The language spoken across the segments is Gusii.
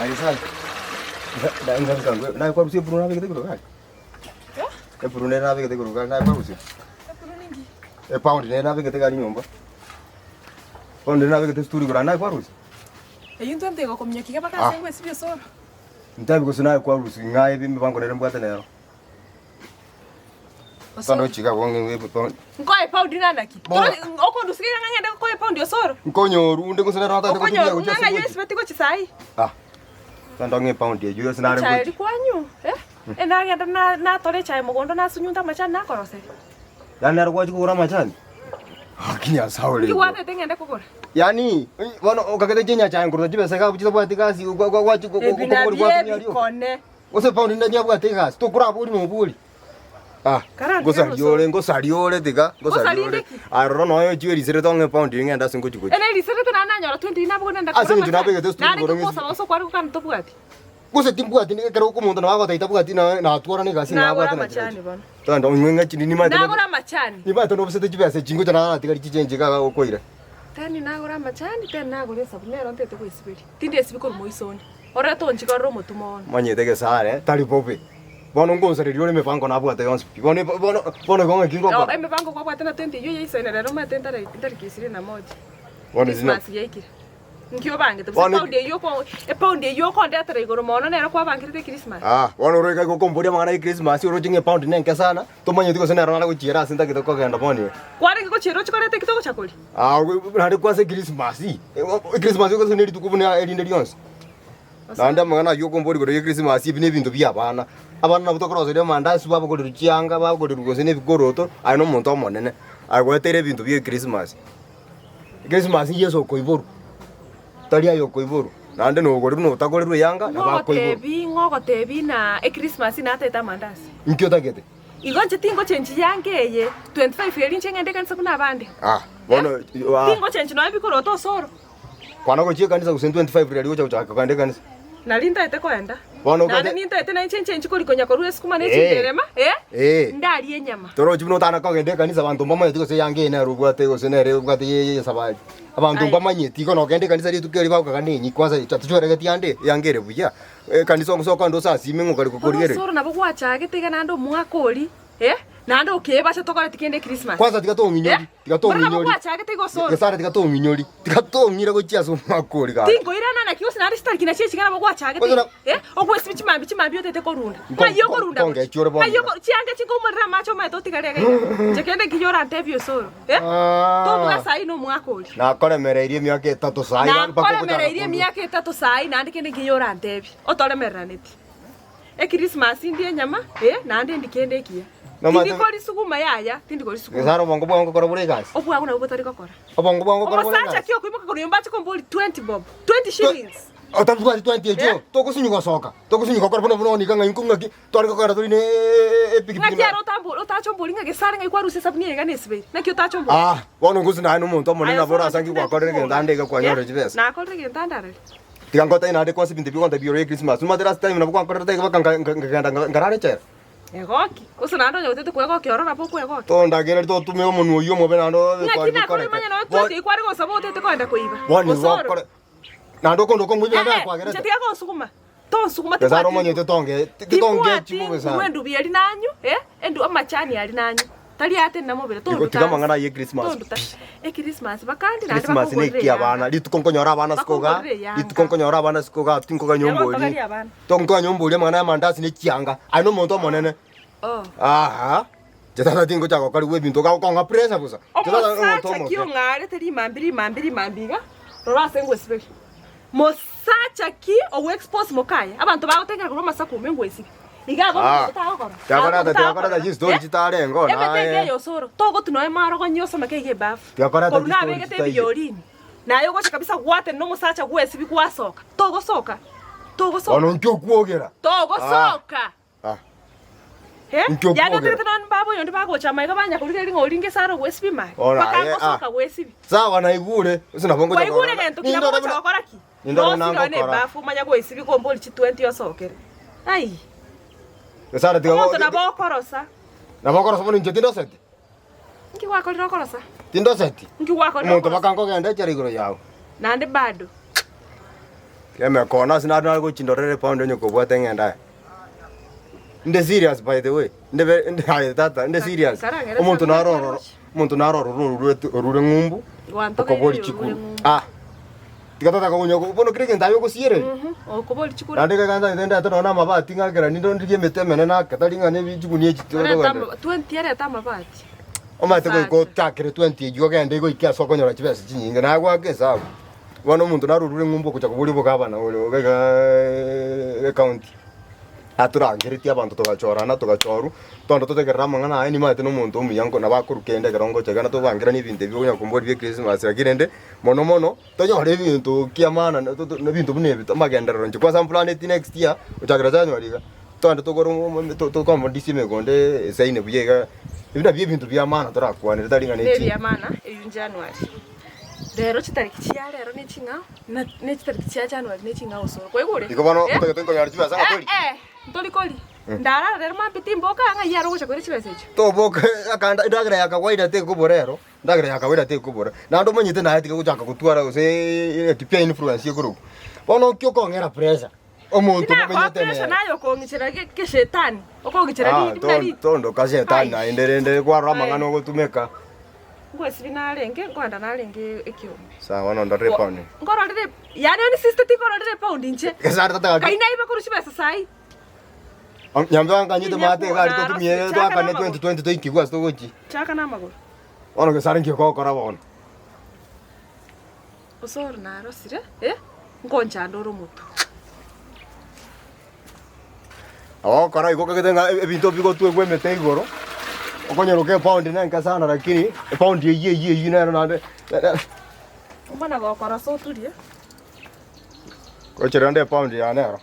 Aye sana. Naye kwarusia epuru nabegete igoro gari? Epuru nere nabegete igoro gari naye kwarusia? Epaundi nere nabegete gari nyomba. Paundi nere nabegete esituri igoro naye kwarusia? Eyio intwe ntegokominyokia iga mpaka Ah. ase ngwesibia osoro. Ntabi gose naye kwarusia ng'a ebi emibango nere mbwate nero. Osoro. Bono chika bong'e epaundi. Nkoe epaundi nana ki? Bono. Okondusia iga ng'a ng'ende gokoa epaundi osoro. Nkonyoru onde gose nere otagete gotumia Okonyoru gochia ng'a ase ng'ai gochi. oesibeti gochia saii. Ah. Tando ng'e epaundi eyio yonsi nare Echae gochi. eri kwanyu, eh? Enagenda na natore echae mogondo nasunyunta amachani nakoroseria. Yaani nere gwachi kogora amachani? Gaki Nyasae ore Nki igoro. gwatete ng'ende kogora? Yaani bono okagete chinyachae nkoruta chibesa iga abwo chitabwati gasi gwa- gwa- gwachi Ebi gokogori nabio gwatumia aria. ebikone. Gose paundi nde niabwate egasi tokorabori nobori. Ah, Karatiga ngosaria gosoma. ore ngosaria ore tiga ngosaria Ngosaria ore. ndeki? Aroro noyo ochiwe riserete ong'e paundi ng'ende ase ngochi gochi. Ere riserete naende nanyora 20 nabo nende Ase eng'encho nabegete esituri Nare igoro ng'esi- gosaba gose okware gokana tobwati. Gose timbwati nigo ekero omonto nabo agoteba tabwati na natwara na egasi Nagora nabwate na amachani chirochio. bono. Togenda onywe ng'a chinde nimanyete Nagora amachani. nimanyete nobisete chibesa echi ngocha naratigari chichenji iga okoira. Teni nagora amachani, teni nagora esabuni nero ntete goesiberia. Tindesibi korwa moiso onde. Ore tonchikorera omotwe mono. Manyete gesare tari bobe. Bono ngonsareria ore emebango nabwate yonsi pi. Bono bono bono igo ng'aki Oh, ngokora. emebango kwabwate na 20 eyio yaisaine rero omanyete ntare ntariki ishirini na moja. Bono ezi na- Christmas yaikire. Nki obangete gose Bono epaundi eyio oko epaundi eyio okondetera igoro mono nero kwabangerete Christmas. Ah, bono oroika igo okomboria amang'ana ya Christmas oroche ng'a epaundi nenke sana, tomanyeti gose nero nare gochiera ase ntagete kogenda bono iga. Kwarenge gochiera ochie koreta eki togocha koria? Ah, naende kwanza Christmas, Christmas gose ne rituko buna erinde rionsi. Naende amang'ana ayio okomboria igoro ya Christmas ebi nebinto bia abana. Abana nabo tokoroseria amandasi bagokorerwa chianga, bagokorerwa gose na ebikoroto, aye na omonto omonene, aye gweteire ebinto bia Christmas. Christmas Yeso okoiborwa, tari aye okoiborwa, naende nogorerwa na otagorerwa eyanga nabo akoiborwa. Ng'ogotebi ng'ogotebi na Echristmas natete amandasi. Inki otagete? Igo inche tingochenchi yanga eye 25 eri inche ng'ende ekanisa buna abande. Ah, bono ah, Tingochenchi nonya bikoroto osoro. kwana gochia ekanisa gose 25 riaria gocha gochaka kogenda ekanisa. Nari ntaete koenda. Bono Naende okate- nintaete na inche nchenchi korikonya korwa esukuma ne Eh. chinderema, eh? Eh. Ndarie enyama. Torochi buna otana kogenda ekanisa abanto mbamanyeti gose eyanga eye nere obwate gose nere obwate ye- ye esabari. Abanto Aye. mbamanyeti igo nogenda ekanisa rituko erio bagokaga nenyi kwanza tochweregeti ande eyanga ere buya. Ekanisa gose okogenda osasime ng'a okare Bono korigereria. osoro nabo gwachagete iga naende omwaka oria, eh? Naende okebacha tokoreti kende Christmas. Kwanza tiga tong'inyori, Eh? tiga Bono nabo tong'inyori. gwachagete iga osoro. Gesare tiga tong'inyori, tiga tong'ire gochia ase omwaka oria gaki. Tinkoirana naki gose naende chitariki nachio echi iga nabo gwachagete Gose iga. na- Eh? Ogwesibia chimambia chimambia otete korunda. Nko- Ng'ai okorunda nko- gochia? nkongechi ore bono Ng'ai iga. oko- chianga echi nkoumorera amache omanyete otigare iga iga. Inche kende nkiya orantebie osoro. Eh? Tobuga Ah. saii na omwaka oria. Nakoremereirie emiaka etato saii mpaka ogochaka Nakoremereirie kondua. emiaka etato saii naende kende nkiya orantebie. Otoremereraneti. Ekrismasi ndie enyama, eh, naende ndi kende ekiya. Nomanyete- Tindi kori sukuma yaya, tindi kori sukuma. Gesare obongo bwao ngokora bore egasi. Obwago nabwo botari gokora. Obongo bwao ngokora bore Omosacha egasi. ki okoimoka korwa nyomba ache kombori 20 bob, 20 shillings. Otabwati 20 echio, Eh? togosunywa gosoka, togosunywa gokora buna buna oniga ng'a inko ng'aki, tware gokora tori ne epikipiki Ng'aki na- ere otambo otacha ombori ng'a gesare ng'ai kwarusia esabuni eye iga nesibeire. Naki otacha ombori? Ah, bono gose naye nomonto omonene Aye nabo osoro orasangi inche gwakorire egento ande iga kwanyorire Eh? chibesa. Nakorire egento ande arari. Tiga ngotebi naende kwansa ebinto ebi ogontebia igoro ya Christmas. Omanyete last time nabo gwankorerete iga mpaka nka- nka- nkagenda nka- nkarara echela. Egoki. Gose naende onye gotete kwegokia ororo nabo okwegokia. Tondagereri totume omonwa oyio omobe naende obe Ng'aki kwari nakore gokoreka. manya nonya Bo- 20 kware gosaba otete kogenda koiba. Bono igo Osoro. okore naende okonde okomoibera Eh, eh, inche nakwagerete. tiga gonsuguma. Tonsuguma Nyasae timbwati omanyete nguru. tonge tonge Timbwati chibobe nguru sana. endubi eri nanyu, eh, endu amachani aria nanyu. Tari ate namobere Igo tonduta tiga amang'ana ase. aye Christmas Tonduta. pi. Echristmas bakandi naende Christmas bakongorera neki eyanga. abana rituko nkonyora abana siko iga Bakongorera eyanga. rituko nkonyora abana siko iga tinkoganya Nabo ombori ntogarie abana. tonkoganya ombori amang'ana ya amandasi ne chianga aye na omonto omonene Oh. aha inche tata tingochaka gokorigwa ebinto iga gokong'a pressure bosa inche tata na omonto Omosacha ki omoke. ong'arete rimambi rimambi rimambi iga, rora ase ngwesiberia. Mosacha ki ogoexpose mokaye, abanto bagotengera korwa amasaku ime ngwesibi. Iga abwo Ah, omonto tagokora. tiakoreta Abwo tiakoreta tagokora. chistori Eh? chitarengo Emete ege naye. eye osoro, togotu noe marogonyi osome keiga ebafu. Tiakoreta Korwa chistori nabegete chitaiyo. ebiyorini. Naye ogocha kabisa gwatenena omosacha gwesibi gwasoka. Togosoka. Togosoka. Bono inki okwogera? Togosoka. Ah. Eh? Inki okwogera? Yaani oterete nonye mbaba oyonde bagocha amaiga banya korigereria ng'a oringe ase are ogwesibi mare. Ora, Mpaka aye, ah. agosoka gwesibi. Sawa naigure, gose nabo ngocha Kwaigure korora. gento ki nabo Nindore ogocha buna- gokora ki? Nindore buna Rosi nonye ngokora. ebafu omanye goesibi kombori chi 20 osokere. Ai. Gesare tiga Omonto go- nabo okorosa. Nabo okorosa bono inche tindoseti. Nki gwakorire okorosa? Tindoseti. Nki gwakorire Omonto okorosa? baka nkogenda echela igoro yao. Naende bado. Emekono ase naro nare gochindorera epaundi onye kobwate eng'ende aye. Inde serious by the way, inde ve inde aye tata, inde serious. Karang'ere Omonto chakora naro ororo, gochi. omonto naro ororo orurete orure ng'umbu, Gwantogeire okobori orure chikuru. ng'umbu. Ah, tiga tata konya bono kera egento aye ogosiereria. Okobori chikura. Naende iga ntagete ndete nonye na amabati ng'akera ninde ndigie emete emenene ake, tari ng'a ne chigunia echi Orete togenda. ama 20 arete amabati. Omanyete goika Sacha. ochakere 20 eywo ogende goika ase okonyora chibesa chinyinge, naye goaka esabu. Bono omonto narorure ng'umbu ogocha koboria obogabana ore igaa ecounty, atorangeretie abanto togachorana togachorwa, tondo totegerere amang'ana aye nimanyete na omonto omuya nko nabo akorwa kende ekero ngocha iga natobangeranie ebinto ebi okonya komboria bia christmas lakini rende mono mono tonyore ebinto kia maana na toto na ebinto buna ebi amagenderero inche kwanza mplaneti next year gochakera January iga, togende togore omo tokomodisia emegondo esaine buya iga, ebi nabio ebinto bia maana torakwanere tari ng'a ne Nebia maana eywo January. Rero chitariki chia rero ne ching'ao, na ne chitariki chia January ne ching'ao osoro. Kwaigure? Igo bono Eh? otagete nkonyora chibesa ng'a tori? Eh, eh, ntori kori. Ndarara rero mambia timboka ng'a iyare ogocha koira chibesa echio. Toboka akanda endagera ya kawaida tekobora ero, endagera ya kawaida tekobora. Naende omanyete naye tiga gochaka gotwara gose eki peer influence ekorokwa. Bono nki okong'era pressure, omonto Tinakoa momenyete pressure nere. naye okong'ichera ge- keshetani, okong'ichera Ah, ri- buna ton- ri- tondoka shetani Ai. naende rende kwarora Ai. amang'ana ogotumeka. Ngwesibia narenge, nkoenda narenge ekiombe. Sawa bono ndorere epound. Nkororere, yaani onye sister tikororera epound inche. Gesare tata gaki. Kai naiba korwa chibesa saii. Nyambe wanganyete Ninya maate egari totumie Chaka twakane namagoro. 2020 toikigwe ase togochi. Chaka namagoro. Bono gesare nki ogokora bono? Osoro narosire, eh, nkonchanda ore omotwe. Ogokora igo okagete ng'a ebinto bigotwegwa emete igoro, okonyora epound nenke sana lakini epound eywo eywo eywo nero naende Omana gokora ase oturie. Gochera rende epound yane ero.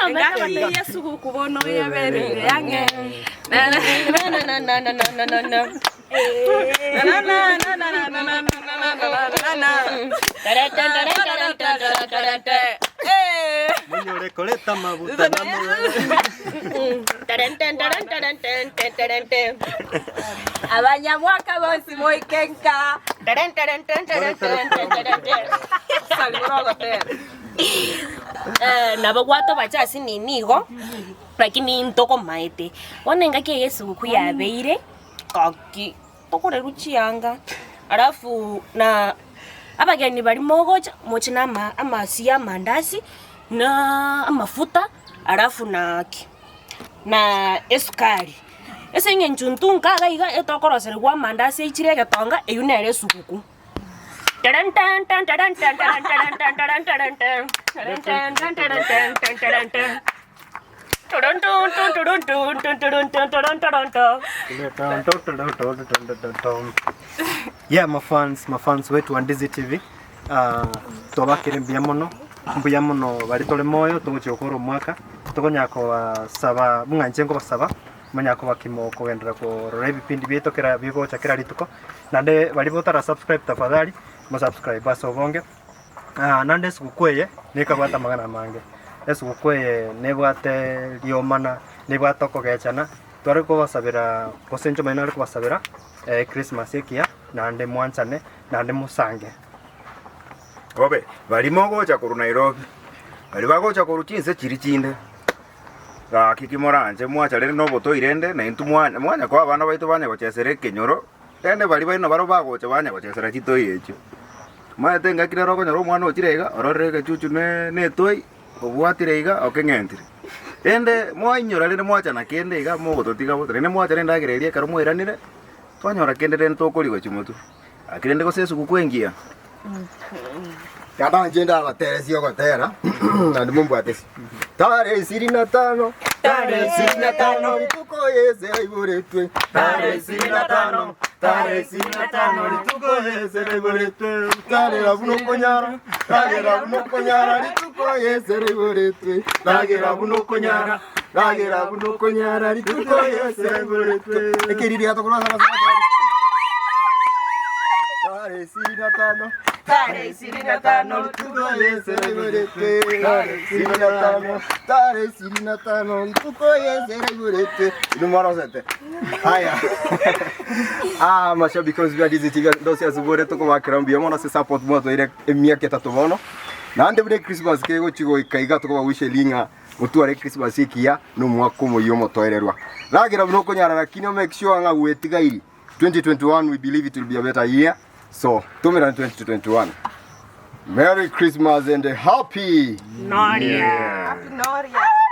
Engaki yesuguku bono yaberire ang'e. Monyore koreta amaguta na Abanyamwaka bonsi moike nka. Nabo gwatobacha ase nini igo, lakini ntokomaete. Bono engaki eye esuguku yabeire. Gaki tokorerwa chianga, alafu na abageni baria mogocha, moche na ama amasi ya amandasi, na amafuta, alafu na ki? Na esukari. Ase eng'encho intwe nka iga iga etokoroserigwa amandasi aichire egetonga, eywo nere esuguku. Yeah, mafans, mafans wetu wa Ndizi TV uh, twabakire mbuya mono mbuya mono bari tore moyo togochia gokora omwaka tokonyara kobasaba buna inche nkobasaba monyare koba ki mokogenderera korora ebipindi biaito kera bigocha kera rituko naende baria botara subscribe tafadhali mo subscribe ase obonge. Naende esugukuu eye nekabwate amang'ana amange, esugukuu eye nebwate riomana, nebwate okogechana, tware kobasabera gose inche omonyene nare kobasabera echristmas ekiya naende mwanchane naende mosange. Bobe, baria mogocha korwa Nairobi, baria bagocha korwa chinse chiria chinde, gaki ki moranche mwacha rende nobotoi rende, na intwe mwa- mwanya koa abana baito banya gochesera ekenyoro, rende baria baino barobwo bagocha banya gochesera chitoi echio. Omanyete engaki nere okonyora omwana ochire iga, ororire egechuchu ne na etoi, obwatire iga okeng'entire. Rende mwainyora rende mwachana kende iga mogototiga bosa, rende mwachana endagera eria ekero mwairanire, twanyora kende rende tokoria gochia motwe. Lakini rende gose esuguku engiya. Kanda inche ndabateresie ogotera naende mombwatesi. Tarehe ishirini na tano, tarehe ishirini na tano, rituko Yesu aiboretwe. Tarehe ishirini na tano, tarehe ishirini na tano, rituko Yesu aiboretwe. Tarera buna okonyara, ragera buna okonyara, rituko Yesu aiboretwe. Ragera buna okonyara, ragera buna okonyara, rituko Yesu aiboretwe. Ekeri riato korwa ase abasubati baria. Tarehe ishirini na tano. Tarehe 25 Rituko Yesu aiboretwe. Tarehe 25. Tarehe 25 rituko Yesu aiboretwe. Inwe mwarosete. Haya. Ah, mashabiki onsi ba Ndizi TV ndosi asubore tokobakera mbuya mono ase support mwatoire emiaka etato bono. Naende buna Christmas kegochi goika iga tokobawisheria ng'a motware Christmas ekiya na omwaka omoyia omotoererwa. Ragera buna okonyara lakini o make sure ng'a gwetigairi 2021 we believe it will be a better year so tomerane 2021. Merry Christmas and a happy Noria. Happy Noria.